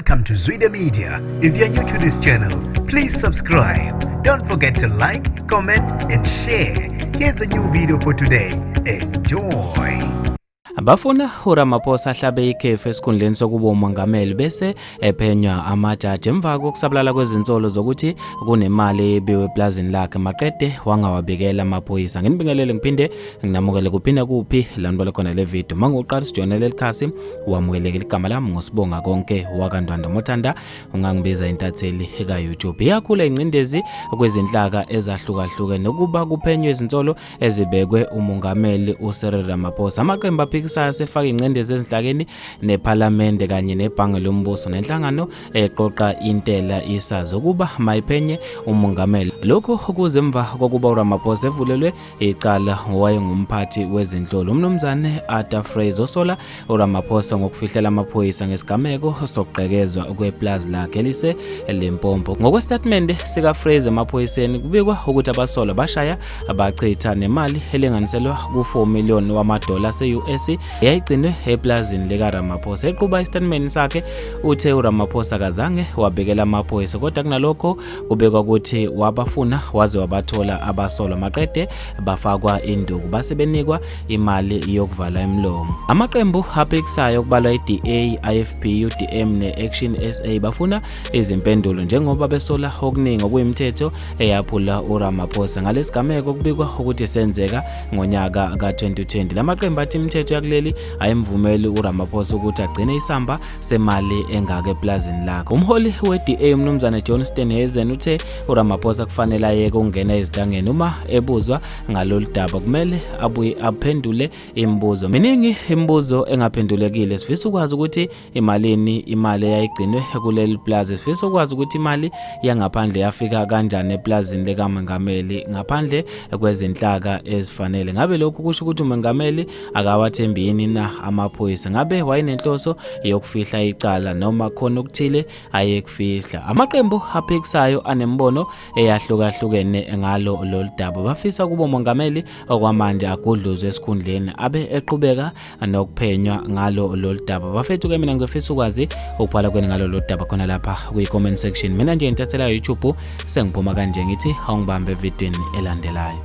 Welcome to Zwida Media. If you're new to this channel, please subscribe. Don't forget to like, comment, and share. Here's a new video for today. Enjoy. Bafuna uRamaphosa ahlabe ikhefu esikhundleni sokuba umongameli bese ephenywa amajaji emva kokusabalala kwezinsolo zokuthi kunemali ebiwe eplazini lakhe maqede wangawabikela amaphoyisa. Nginibingelele ngiphinde nginamukele kuphinda kuphi la nibona khona le video. Manguqala usijoyina leli khasi wamukelekile, igama lami nguSibonga Konke wakaNdwandwe, mothanda ungangibiza intatheli ka-YouTube. Iyakhula ingcindezi kwezinhlaka ezahlukahlukene ukuba kuphenywe izinsolo ezibekwe umongameli uCyril Ramaphosa. Amaqembu aphikisayo asefaka ingcindezi ezinhlakeni nephalamende kanye nebhange lombuso nenhlangano eqoqa intela iSARS ukuba mayiphenye umongameli. Lokhu kuze emva kokuba uRamaphosa evulelwe icala ngowayengumphathi wezinhlolo uMnumzane Arthur Fraser, osola uRamaphosa ngokufihlela amaphoyisa ngesigameko sokugqekezwa kweplazi lakhe elise Limpopo. Ngokwesitatimende sikaFraser emaphoyiseni, kubikwa ukuthi abasolwa bashaya bachitha nemali elinganiselwa ku-4 million wamadola ase-US eyayigcinwe eplazini likaRamaphosa. Eqhuba isitatimende sakhe uthe uRamaphosa akazange wabikela amaphoyisa, kodwa kunalokho kubekwa ukuthi wabafuna waze wabathola abasolwa maqede bafakwa induku base benikwa imali yokuvala imilomo. Amaqembu aphikisayo kubalwa i-DA, IFP, UDM ne-Action SA bafuna izimpendulo njengoba besola okuningi okuyimithetho eyaphula uRamaphosa ngalesigameko kubikwa ukuthi senzeka ngonyaka ka-2020. Lamaqembu athi imithetho yakuleli ayimvumeli uRamaphosa ukuthi agcine isamba semali engaka eplazini lakhe. Umholi we-DA uMnumzane John Steenhuisen uthe uRamaphosa kufanele ayeke ukungena ezidangeni uma ebuzwa ngalolu daba, kumele abuye aphendule imibuzo. Miningi imibuzo engaphendulekile, sifisa ukwazi ukuthi imalini imali eyayigcinwe kuleli plazi, sifisa ukwazi ukuthi imali yangaphandle yafika kanjani eplazini likamongameli ngaphandle kwezinhlaka ezifanele. Ngabe lokhu kusho ukuthi umongameli akawathembi yini na amaphoyisa? Ngabe wayenenhloso yokufihla icala noma khona okuthile ayekufihla? Amaqembu aphikisayo anembono eyahlukahlukene ngalo lolu daba, bafisa ukuba umongameli okwamanje agudluzwe esikhundleni abe eqhubeka nokuphenywa ngalo lolu daba. Bafethu ke mina ngizofisa ukwazi ukubhala kweni ngalo lolu daba khona lapha kwi-comment section. Mina nje intathela YouTube sengiphuma kanje, ngithi awungibambe evidweni elandelayo.